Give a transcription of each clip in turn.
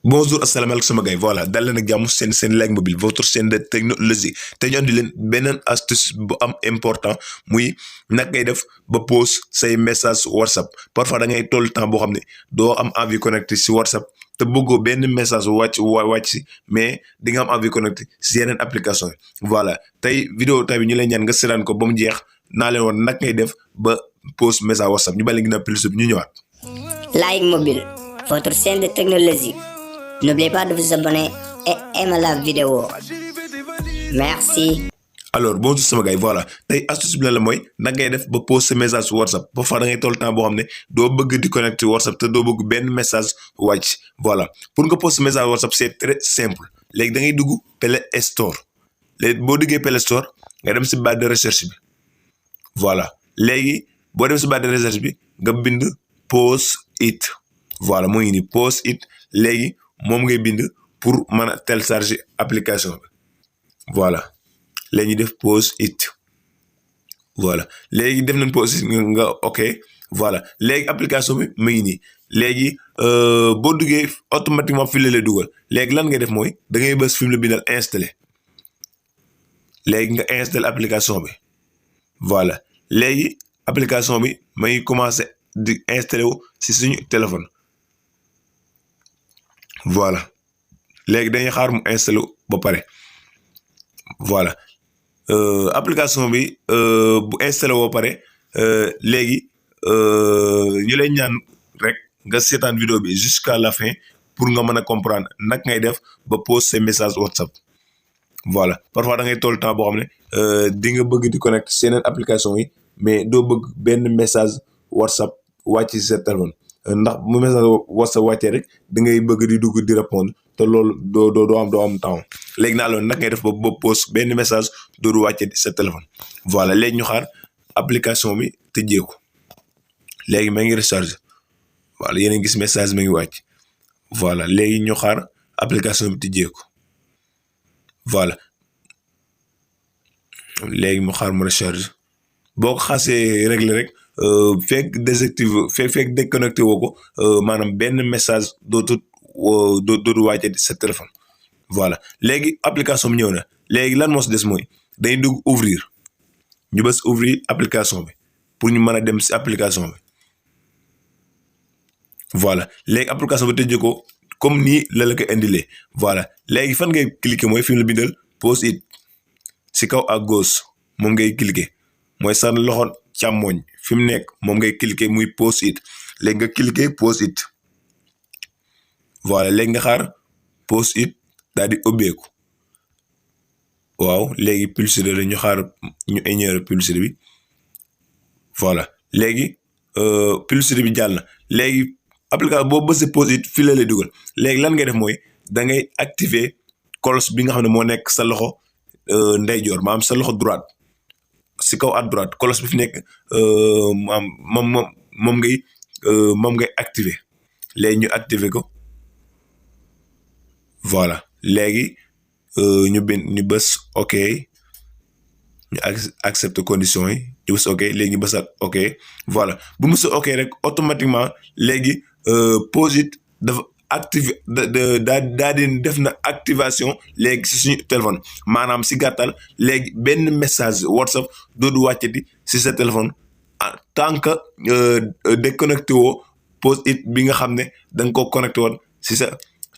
Bonjour asalaamaaleykum sama gars yi voilà dal leen ak jàmm seen Like Mobile votre chaîne de technologie te ñu andi leen beneen astuce bu am important muy nag ngay def ba pose say message WhatsApp parfois da ngay toll temps boo xam ne doo am envie connecté si WhatsApp te bëggoo benn message wàcc si mais di nga am envie connecté si yeneen application yi voilà tey vidéo tay bi ñu lay ñaan nga seetaan ko ba mu jeex naa leen woon nag ngay def ba pose message WhatsApp ñu bàyyi ginnaaw plus ñu ñëwaat. Like Mobile, votre chaîne de technologie. N'oubliez pas de vous abonner et aimer la vidéo. Merci. Alors bonjour sama gars yi voilà tey astuce bi la mooy nag ngay def ba pose sa message WhatsApp ba fa da ngay toll temps boo xam ne doo bëgg di connecté WhatsApp te doo bëgg benn message wàcc voilà pour nga pose sa message WhatsApp c'est très simple léegi da ngay dugg Play Store léegi boo duggee Play Store nga dem si barre de recherche bi voilà léegi boo dem si barre de recherche bi nga bind pause it voilà mu ngi nii pause it léegi moom ngay bind pour mën a télécharger application bi voilà léegi ñu def pause it voilà léegi def nañ pause it nga ok voilà léegi application bi mu ngi nii léegi boo duggee automatiquement fi la lay dugal léegi lan ngay def mooy da ngay bës fi mu la bindal installé léegi nga installé application bi voilà léegi application bi ma ngi commencé di installé wu si suñu téléphone voilà léegi dañuy xaar mu installé wu ba pare voilà application bi bu installé woo pare léegi ñu lay ñaan rek nga seetaan vidéo bi jusqu'à la fin pour nga mën a comprendre nag ngay def ba pose ces messages WhatsApp voilà parfois da ngay toll temps boo xam ne di nga bëgg di connecter seen application yi mais doo bëgg benn message WhatsApp wàcc ci sa téléphone ndax bu message WhatsApp wàccee rek da ngay bëgg di dugg di répondre te loolu doo am temps léegi naa loolu nag ngay def ba pose benn message doodu wàcce sa téléphone voilà léegi ñu xaar application bi tëjee ko léegi ma ngi recharge voilà yéen a ngi gis message ma ngi wàcc voilà léegi ñu xaar application bi tëjee ko voilà léegi mu xaar mu recharge boo ko xasee régler rek fekk désactivé fekk déconnecté woo ko maanaam benn message dootu wàcce sa téléphone voilà léegi application bi ñëw na léegi lan moo si des mooy dañuy dugg ouvrir ñu bës ouvrir application bi pour ñu mën a dem si application bi voilà léegi application bi tëjee ko comme nii la ko indilee voilà léegi fan ngay cliquer mooy fi mu la bindal pause it si kaw à gauche moom ngay cliquer mooy sa loxo càmmoñ fi mu nekk moom ngay cliquer muy pause it léegi nga cliquer pause it voilà léegi nga xaar pause it daal di ubbeeku waaw léegi publicité la ñu xaar ñu ignorer publicité bi voilà léegi publicité bi jàll na léegi application boo bësee pause it fii la lay dugal léegi lan ngay def mooy da ngay activer cloche bi nga xam ne moo nekk sa loxo ndeyjoor maanaam sa loxo droite si kaw à droite cloche bi fi nekk moom ngay activer léegi ñu activer ko voilà léegi ñu bës ok ñu accepter conditions yi ñu bës ok léegi ñu bësaat ok voilà bu mu ok rek automatiquement léegi pause it dafa activé daa di def na activation léegi si suñu téléphone maanaam si gàttal léegi benn message WhatsApp doodu wàccati si sa téléphone tant que déconnecté woo pause it bi nga xam ne da nga ko connecté woon si sa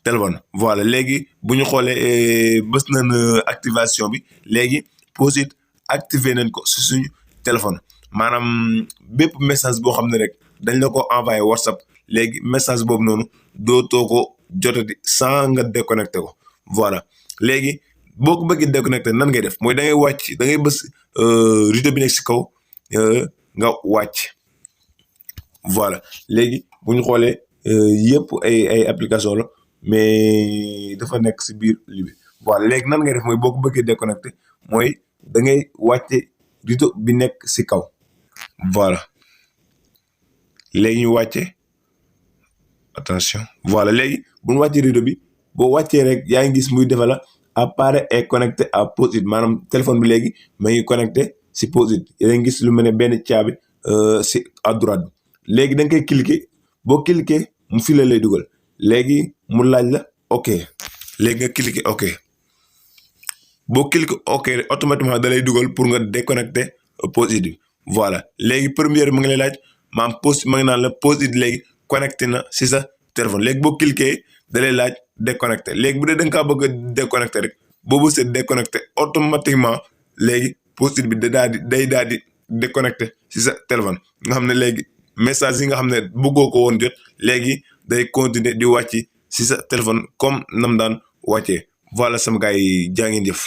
téléphone voilà léegi bu ñu xoolee bës nañ activation bi léegi pause it activé nañ ko si suñu téléphone maanaam bépp message boo xam ne rek dañ la ko envoyé WhatsApp léegi message boobu noonu dootoo ko jotati sans nga déconnecté ko voilà léegi boo ko bëggee déconnecté nan ngay def mooy da ngay wàcc da ngay bës rideau bi nekk si kaw nga wàcc voilà léegi bu ñu xoolee yëpp ay application la mais dafa nekk si biir li bi voilà léegi nan ngay def mooy boo ko bëggee déconnecté mooy da ngay wàcce rideau bi nekk si kaw voilà léegi ñu wàcce attention voilà léegi bu ñu wàccee rideau bi boo wàccee rek yaa ngi gis muy defa la appareil est connecté à pause it maanaam téléphone bi léegi ma ngi connecté si pause it yaa ngi gis lu mel ne benn caabi si à droite bi léegi da nga koy cliquer boo cliquer mu fi la lay dugal léegi mu laaj la ok léegi nga cliquer ok boo cliquer ok rek automatiquement da lay dugal pour nga déconnecter post-it bi voilà léegi première mu ngi lay laaj maam post ma ngi naan la post-it léegi connecté na si sa téléphone léegi boo cliquer da lay laaj déconnecté léegi bu dee da nga kaa bëgg a déconnecté rek boobu c'est déconnecté automatiquement léegi post-it bi day daal di déconnecté si sa téléphone nga xam ne léegi message yi nga xam ne bëggoo ko woon jot léegi day continuer di wàcc si sa téléphone comme nam daan wàccee voilà sama gars yi jaa ngeen jëf